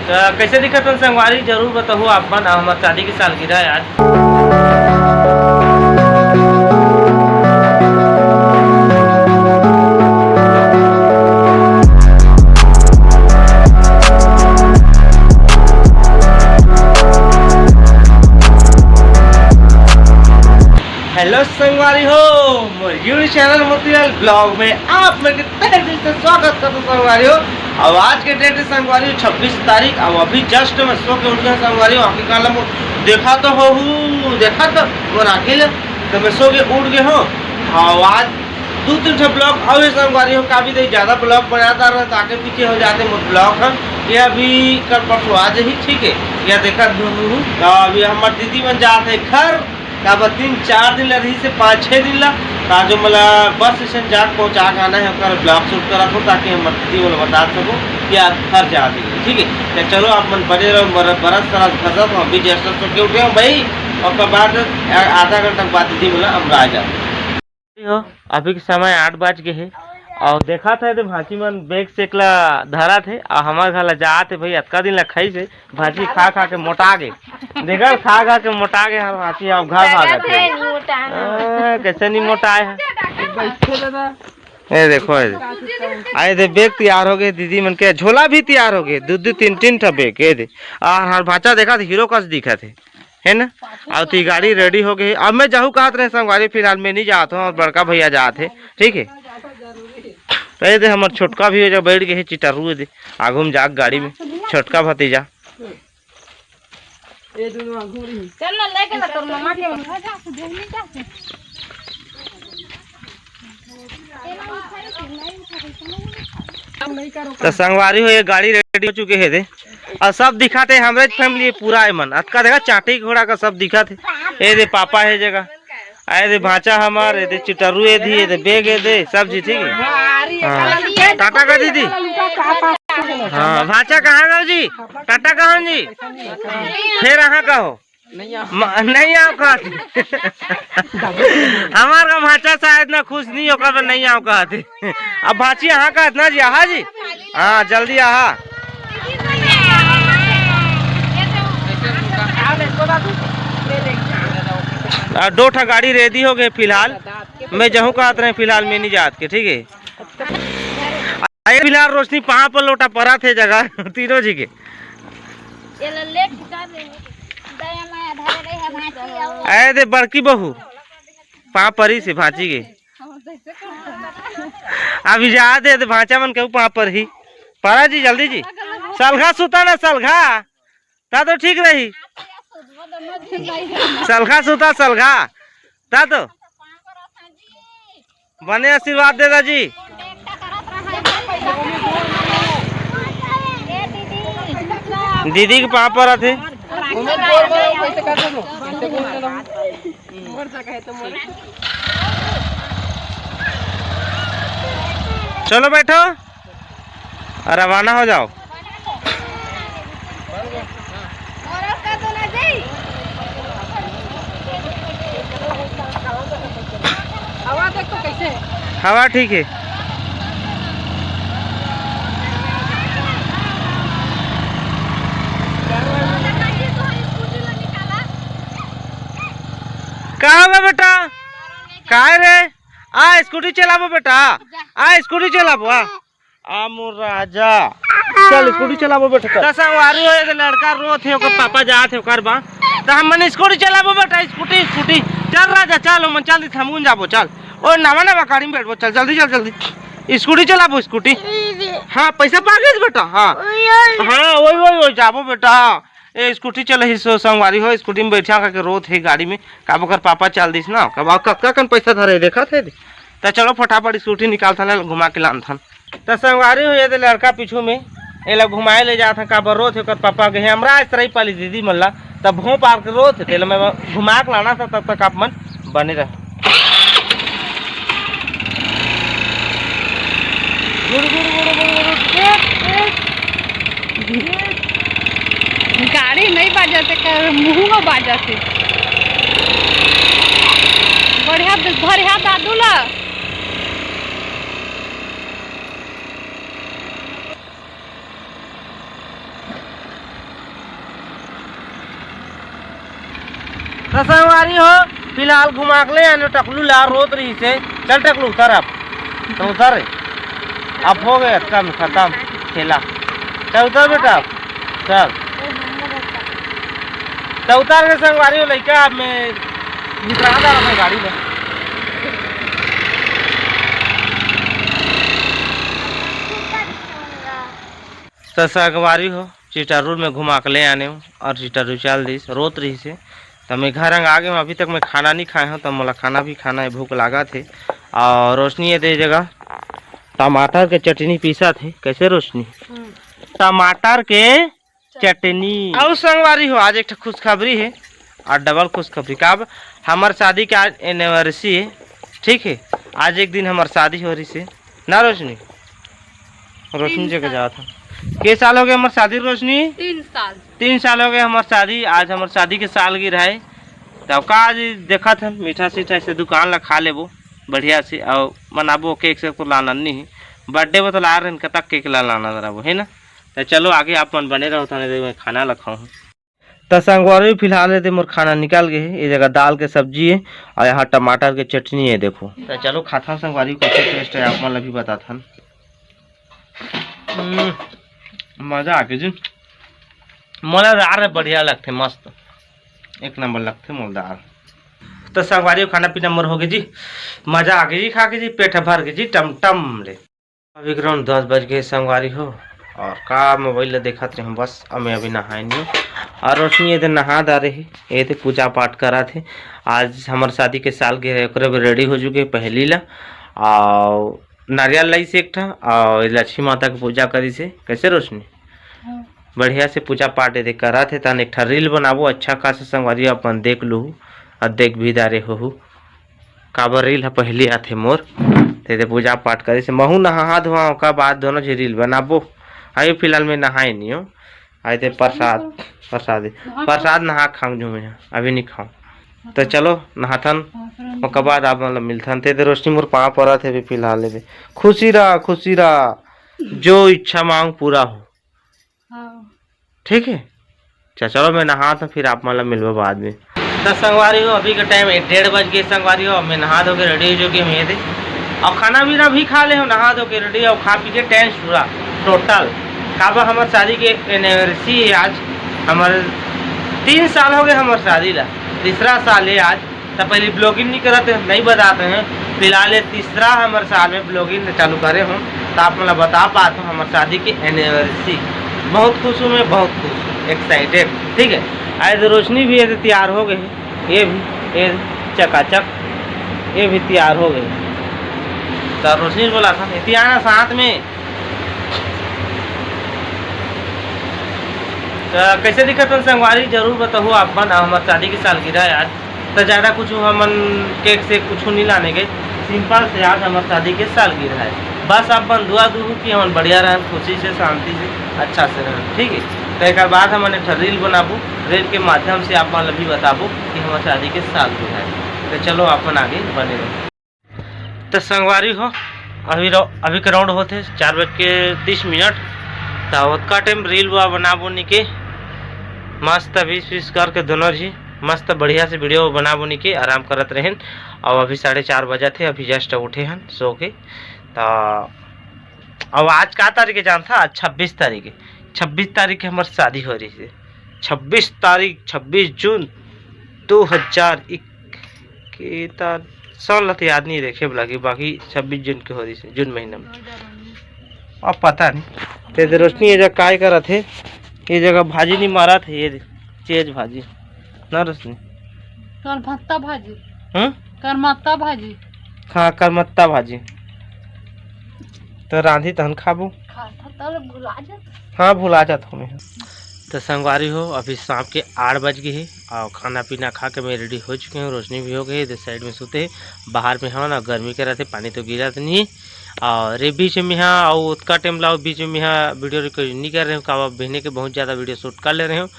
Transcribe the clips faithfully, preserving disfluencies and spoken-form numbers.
त कइसे दिखत हन संगवारी, जरूर बताहू आप मन। हमर शादी के सालगिरह हे आज। Hello संगवारी हो, मोर YouTube channel मोतीलाल vlog में आप मन के तहे दिल से स्वागत करत हँव संगवारी हो। अउ आज के date हे संगवारी हो छब्बीस तारीख। अउ अभी just मैं सो के उठ गे हँव संगवारी हो। आँखी कान ला मोर देखा तो होहू, देखा तो मोर आँखी ला, त मैं सो के उठ गे हँव। अउ आज दू तीन ठो vlog अउ हे संगवारी हो, काबर कि ज्यादा vlog बनात रहा त आगे पीछे हो जाथे मोर vlog ह। ये अभी कल परसों आ जाही, ठीक हे, ये देखत होहू। त अभी हमर दीदी मन जात हे घर, काबर तीन चार दिन ला रहिस हे, पाँच छः दिन ला। त आज मोला bus station जाके पहुँचा के आना हे, ओकर vlog shoot करत हँव, ताकि हमर दीदी मन ला बता सकँव कि आज घर जा दीदी, ठीक हे। त चलो आप मन बने रहो, बर-, बरस तरस घसत हँव, अभी just सो के उठे हँव भाई, ओकर बाद आ-, आधा घंटा के बाद दीदी मन ला अमराय जात हँव। हो, अभी के समय आठ बज गे हे, अउ देखत हे, एदे भाँची मन bag sack ला धरत हे, अउ हमर घर ला जात हे भाई, अतका दिन ला खाइस हे, भाँची खा खा के मोटा गे। देखत खा खा के मोटा गे हर भाँची, अब घर भागत हे। आ, कइसे नइ मोटाय हे? ए देखो, ए दे। आ, एदे bag तैयार हो गे, दीदी मन के झोला भी तैयार हो गे, दू दू तीन तीन ठा bag, ए दे। आ, हर भाँचा देखत हे, हीरो कस दिखत हे। हे ना? अउ ती गाड़ी ready हो गे हे। अब मैं जाहूँ कहत रहें संगवारी, फिलहाल मैं नइ जात हँव, अउ बड़का भैया जात हे, ठीक हे। त एदे हमर छोटका भी हो जा बैठ गे हे, चिटरू एदे, आगू में जाके गाड़ी में, छोटका भतीजा। चल ना, लेके ना तोर मम्मा के। त संगवारी हो, ये गाड़ी ready हो चुके हे दे, अउ सब दिखत हे हमरे family पूरा, एमन अतका देखा चाटी घोड़ा का सब दिखत हे। ए दे पापा हे जगह, ए दे भाँचा हमर, ए दे चिटरू, ए दे, ए दे bag, ए दे सब चीज, ठीक हे। हाँ। टाटा कह दीदी। हाँ, भाँचा कहाँ गो जी? टाटा कहो जी। फेर अहाँ कहो। म-, नइ आँव कहत। हमर का भाँचा शायद ना खुश नइ हे, ओकर बर नइ आँव कहत। अब भाँची अहाँ कहत ना जी, आहा जी। हाँ, जल्दी आहा। आ, दो ठा गाड़ी ready हो गे फिलहाल। मैं जाहूँ कहत रहें, फिलहाल मैं नइ जात के, ठीक हे। आए फिलहाल रोशनी पाँव पर लोटा परत हे जगह, तीनों जी के। ये ला लेट कर दे। दया माया धरे रहे है भांची आओ। आए दे बड़की बहू, पाँव परिस हे भांची के। अभी जा दे, दे भांचा मन के पाँव परही। परा जी, जल्दी जी। सलघा सुता ना, सलघा। ता तो ठीक रही। सलघा सुता, सलघा। ता तो बने आशीर्वाद दे दा जी। दीदी के पाँव परत हे। चलो बैठो। रवाना हो जाओ। हवा देख तो कैसे है? हवा ठीक है। का होगा बेटा? काय रे? आ स्कूटी चलाबो बेटा, आ स्कूटी चलाबो, आ। आ मोर राजा। चल, स्कूटी चलाबो बेटा, चल। त संगवारी हो, एदे लड़का रोत हे, ओकर पापा जात हे ओकर बा। त हमन स्कूटी चलाबो बेटा, स्कूटी, स्कूटी। चल राजा, चल, हमन चल दिस, हमन जाबो, चल। ओ, नवा, नवा गाड़ी में बैठबो, चल, जल्दी, चल, जल्दी। स्कूटी चलाबो, स्कूटी। हाँ, पैसा पा गइस बेटा, हाँ। हाँ, ओई, ओई, ओई, जाबो बेटा। ए, स्कूटी चलही सो, संगवारी हो, स्कूटी में बैठा करके रोत हे गाड़ी में। काबर ओकर पापा चल दिस ना, कब, कतका कन पैसा धरे, देखत हे। त चलो फटाफट स्कूटी निकालथन, घुमा के लानथन। त संगवारी हो, एदे लड़का पीछू में, एला घुमाए ले जात हन, काबर रोत हे ओकर पापा गे हे, हमरा आश्रय पाली दीदी मन ला, त भों पार के रोत हे, तेला मैं घुमा के लाना था, तब तक आप मन बने रह। गुड़, गुड़, गुड़, गुड़, गुड़, गुड़। गाड़ी नहीं बाजत हे, कर मुंह में बाजत हे। बढ़िया, बढ़िया दादू ला। तो संगवारी हो, फिलहाल घुमा के ले आने टकलू ला, रोत रहिसे। चल टकलू, उतर अब। तो उतर रे। अब हो गए, खत्म, खत्म खेला। चल उतर बेटा, चल। तो उतर के संगवारी हो लइका, अब मैं निकरा जा रहा गाड़ी में। तो संगवारी हो, चिटारू में घुमा के ले आने हूँ और चिटारू चल दिस, रोत रहिसे। तो मैं घर अंग आ गए हूँ, अभी तक मैं खाना नहीं खाए हूँ, तो मोला खाना भी खाना है, भूख लागत हे। और रोशनी ये दे जगह टमाटर के चटनी पीसत हे। कैसे रोशनी? हम्म। टमाटर के चटनी। और संगवारी हो, आज एक ठो खुशखबरी है और डबल खुशखबरी। का अब हमर शादी के आज एनिवर्सरी है, ठीक है, आज एक दिन हमर शादी हो रहिसे ना रोशनी? रोशनी तीन जगह साल। जात है। के साल हो गए हमर शादी रोशनी? तीन साल। तीन साल हो गए हमर शादी। आज हमर शादी के सालगिरह है। तब का आज देखत हन मीठा सीठा से दुकान ला खा लेबो बढ़िया से, और मनाबो। केक से तो लाना नहीं है, बर्थडे में तो ला रहे कतक केक ला लाना रहबो, है ना? तो चलो आगे आप मन बने रहो, थाने दे मैं खाना ला खाऊँ। तो संगवारी फिलहाल ये दे मोर खाना निकल गए है। ये जगह दाल के सब्जी है और यहाँ टमाटर के चटनी है। देखो तो चलो खाता संगवारी कैसे टेस्ट है आप मन ला भी बताथन। हम्म, मजा आ गया जी। मोला दार बढ़िया लगथे, मस्त एक नंबर लगथे मोला दार। तो संगवारी हो खाना पीना मोर हो गए जी, मजा आ गई जी खा के जी, पेट भर गए जी टम टम ले। अभी ग्राउंड दस बज गए संगवारी हो, और का मोबाइल ला देखत रहे बस। अब मैं अभी नहाए नहीं हूँ। और रोशनी ये दे नहा दा रही, ये दे पूजा पाठ करा थे। आज हमर शादी के सालगिरह है, ओकरे बर रेडी हो चुके पहली ला। और नारियल लाइस एक ठा, और लक्ष्मी माता के पूजा करिस हे। कैसे रोशनी? हाँ। बढ़िया से पूजा पाठ ये दे करा थे। तन एक ठा रील बनाबो अच्छा खासा संगवारी, अपन देख लूहू और देख भी दारे होहू। काबर रील ह पहली आथे मोर। ते दे पूजा पाठ करिस हे, महू नहा धोआ, ओकर बाद दोनों झी रील बनाबो। अभी फिलहाल में नहाए नहीं हो। आए थे प्रसाद, प्रसाद, प्रसाद नहा खाऊं जो मैं, अभी नहीं खाऊं। तो चलो नहाथन, ओकर बाद आप मतलब मिलथन। ते दे रोशनी मोर पाँव परत हे अभी फिलहाल। खुशी रहा, खुशी रहा, जो इच्छा मांग पूरा हो। हाँ। ठीक है, अच्छा चलो मैं नहात हूँ, फिर आप मन ला मिलबो बाद में। तो संगवारी हो, अभी के टाइम डेढ़ बज गए संगवारी हो, मैं नहा धो के रेडी हो चुके हूँ ये दे। और खाना पीना भी खा ले हो, नहा धो के रेडी और खा पी के टेंस पूरा टोटल। काबर हमर शादी के एनिवर्सरी है आज, हमर तीन साल हो गए हमर शादी ला, तीसरा साल है आज। तो पहले ब्लॉगिंग नहीं करते हैं, नहीं बताते हैं। फिलहाल ये तीसरा हमर साल में ब्लॉगिंग चालू करे हूँ, तो आप मतलब बता पाते हो हमर शादी के एनिवर्सरी। बहुत खुश हूँ मैं, बहुत खुश हूँ, एक्साइटेड। ठीक है, आज रोशनी भी ऐसे तैयार हो गई है, ये भी, ये चकाचक, ये भी तैयार हो गई। तो रोशनी बोला था इतिहाना साथ में। तो कैसे दिखत हन संगवारी, जरूर बताहू आप मन। हमर शादी के सालगिरह है आज, तो ज़्यादा कुछ हमन केक से कुछ नहीं लाने गए, सिंपल से आज हमर शादी के सालगिरह है। बस आप मन दुआ दूहू कि हमन बढ़िया रहन, खुशी से, शांति से, अच्छा से रहन, ठीक है। तो एक बाद हमन एक ठो रील बनाबो, रील के माध्यम से आप मन ला भी बताबो कि हमर शादी के सालगिरह है। तो चलो आप मन आगे बने रहो। तो संगवारी हो, अभी रो-, अभी के राउंड होते चार बज के तीस मिनट। तो ओतका टाइम रील वा बना बोनी के मस्त विश विश करके दोनों जी मस्त बढ़िया से वीडियो बना बोनी के आराम करत रहेन। और अभी साढ़े चार बजा थे, अभी जस्ट उठे हन सो के। तो अब आज का तारीख है जानता? आज छब्बीस तारीख है। छब्बीस तारीख के हमार शादी हो रही है, छब्बीस तारीख, छब्बीस जून दो हजार इक्कीस। के तार साल ला तो याद नहीं रखे वाला कि बाकी छब्बीस जून के हो रही है, जून महीना में। अब पता नहीं। ते दे रोशनी ये जगह काय करत है, ये जगह भाजी नहीं मारा थे, ये चेज भाजी ना रोशनी। करमत्ता भाजी। हम्म? करमत्ता भाजी। हाँ, करमत्ता भाजी। तो रांधी तहन खाबो। खाता तब भुला जात। हाँ, भुला जात हूँ मैं। तो संगवारी हो, अभी शाम के आठ बज गए है और खाना पीना खा के मैं रेडी हो चुके हूँ। रोशनी भी हो गई है, इधर साइड में सोते हैं। बाहर में हवा ना गर्मी के रहते, पानी तो गिरा तो नहीं है। और ये बीच में हाँ, और उतका टाइम लाओ, बीच में हाँ वीडियो रिकॉर्ड नहीं कर रहे हूँ, काबर बिहने के बहुत ज़्यादा वीडियो शूट कर ले रहे हूँ,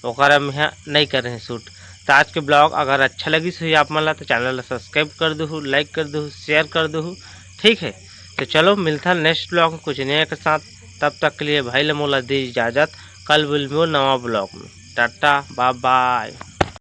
ओकरा में हाँ नहीं कर रहे हैं शूट। तो आज के ब्लॉग अगर अच्छा लगिस होही आप मन ला, तो चैनल ला सब्सक्राइब कर दहू, लाइक कर दहू, शेयर कर दहू, ठीक है। तो चलो मिलता नेक्स्ट ब्लॉग में कुछ नया के साथ, तब तक के लिए भाई ला मोला दे इजाज़त, कल मिलबो नवा ब्लॉग में, टाटा बाय बाय।